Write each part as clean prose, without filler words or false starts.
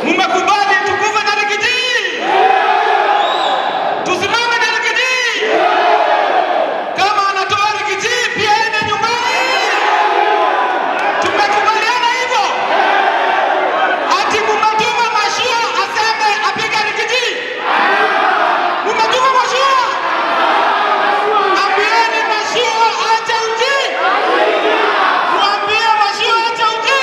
Mumekubali tukufe na Riggy G? Tusimame na Riggy G? Kama anatoa Riggy G pia aende nyumbani. Tumekubaliana hivyo? Ati mumetuma mashua aseme apige Riggy G? Mumetuma mashua? Ambieni mashua ache uji. Mwambie mashua ache uji.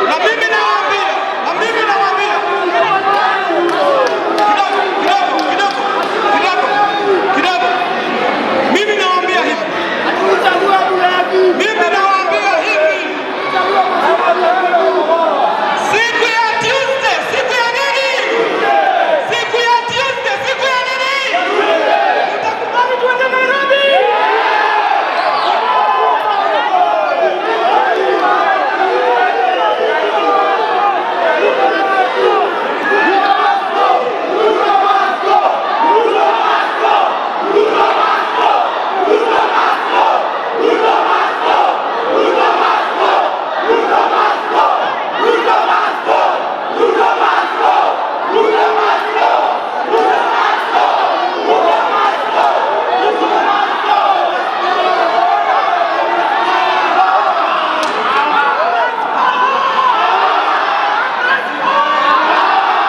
Na mimi nawaambia, na mimi nawaambia kidogo kidogo kidogo kidogo kidogo. Mimi nawaambia hivi, mimi nawaambia hivi, siku ya Tuesday, siku ya nini? Siku ya Tuesday, siku ya nini? Utakubali tuende Nairobi?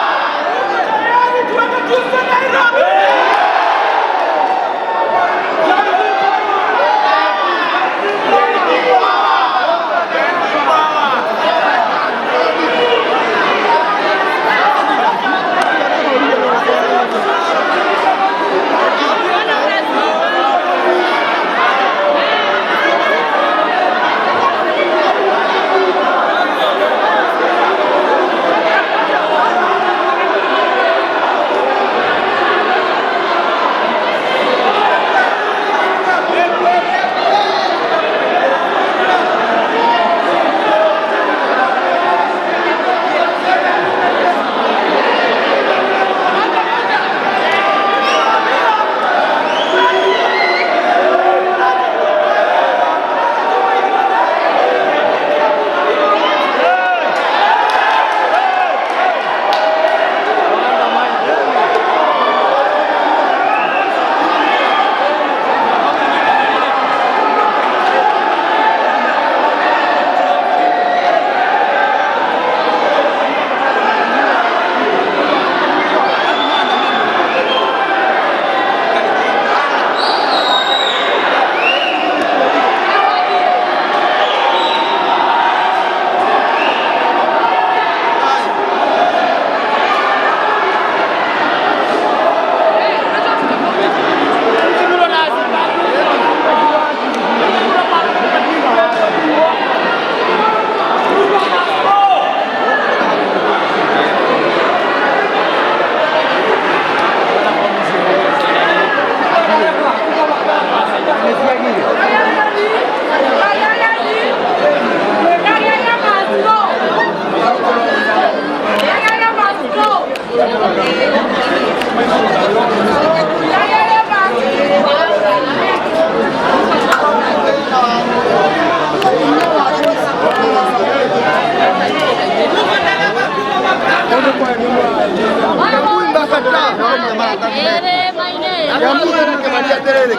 Tayari tuende Tuesday Nairobi?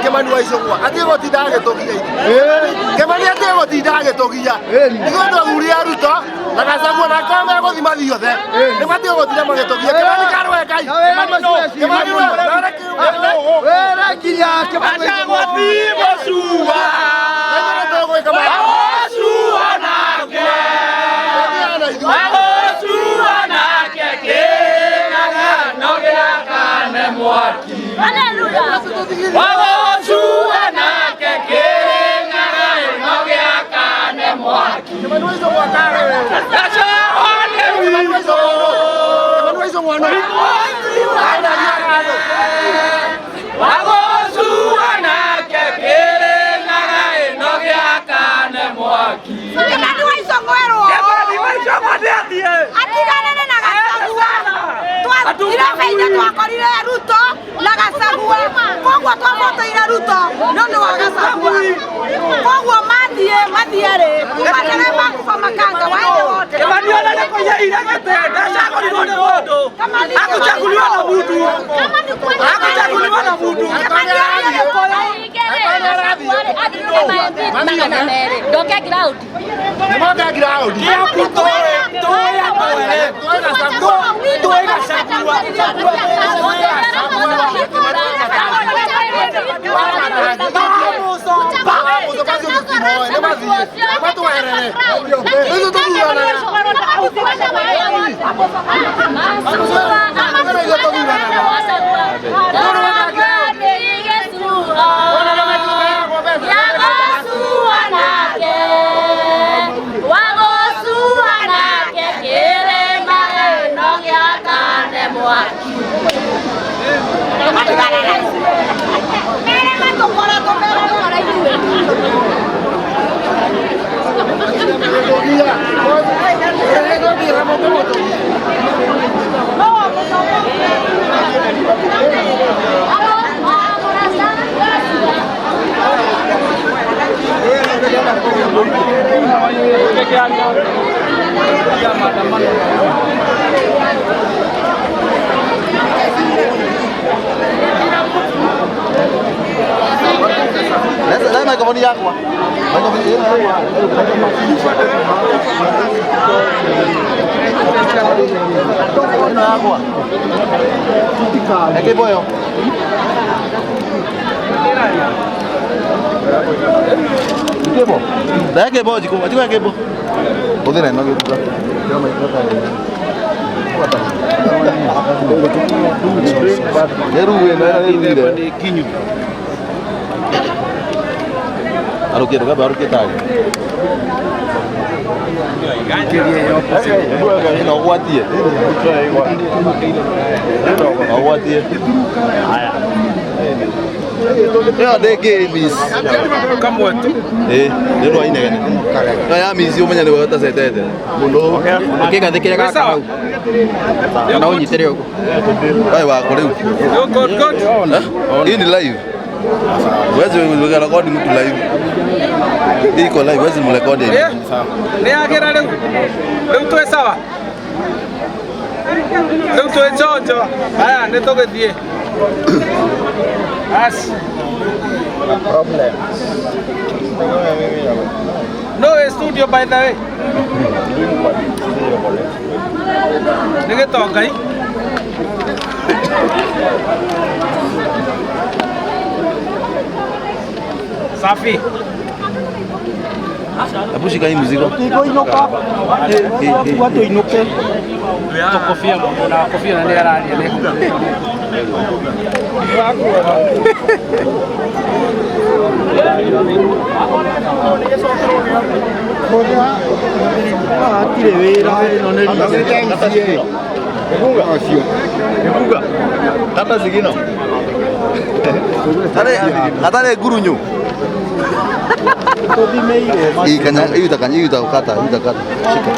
Kimani wa Icũgwa atige gũtinda agĩtũgia ithuĩ. Kimani atige gũtinda agĩtũgia ithuĩ twathurire Ruto na Gachagua na akorwo megũthiĩ mathiĩ othe nĩ matige gũtinda magĩtũgia. Kimani karũe Ngai. Kimani we Kimani wa Icũng'werwo atiganane na Gachagua. Irabeine twakorire Ruto na Gachagua, koguo twaboteire Ruto no nĩ wa Gachagua, koguo mathiĩ mathiĩ rĩ kuma makuba makanga waende wote. Aikarĩire gĩtĩ ndacagũrirwo nĩ mũndũ. Hakuchaguliwa na mũndũ. Hakuchaguliwa na mũndũ. Ndoke ground. Nĩmoke ground. Kiambu tũĩ tũĩ andũ erĩ. Tũĩ Gachagua. Leta microphone yakwa. Microphone yakwa. Eke boyo. Kebo. Da kebo jiko, jiko kebo. Odena no kebo. Eru na eru ire. Kinyu. Arukie ruka arukie tau. No gwatie. No gwatie. Haya. Ĩyo ndĩngĩ miss. Kamwe tu. Ĩ, nĩ ũndũ wa inegene. No ya miss ũmenye nĩwe ũtacetete. Mũndũ Ũkĩgathĩkĩre gaka hau. Kana ũnyitĩre ũguo. Waĩ wako rĩu. Good, good. Hii ni live. Huwezi rekodi mtu live. Hii iko live, huwezi mrekodi. Nĩ yagĩra rĩu. Rĩu twĩ sawa. Rĩu twĩ chonjo. Haya, nĩ tũgĩthiĩ. As. No studio by the way. Nĩ gĩtongai. Safi. Hebu shika hii mzigo. Watu inuke. Kofia na kofia na nĩ araria nĩ. Hatirĩ wĩra ĩno nĩ Kata zingine. Hatari ngurunyu. Hii kanya hii utakanya hii utakata, hii utakata. Shika.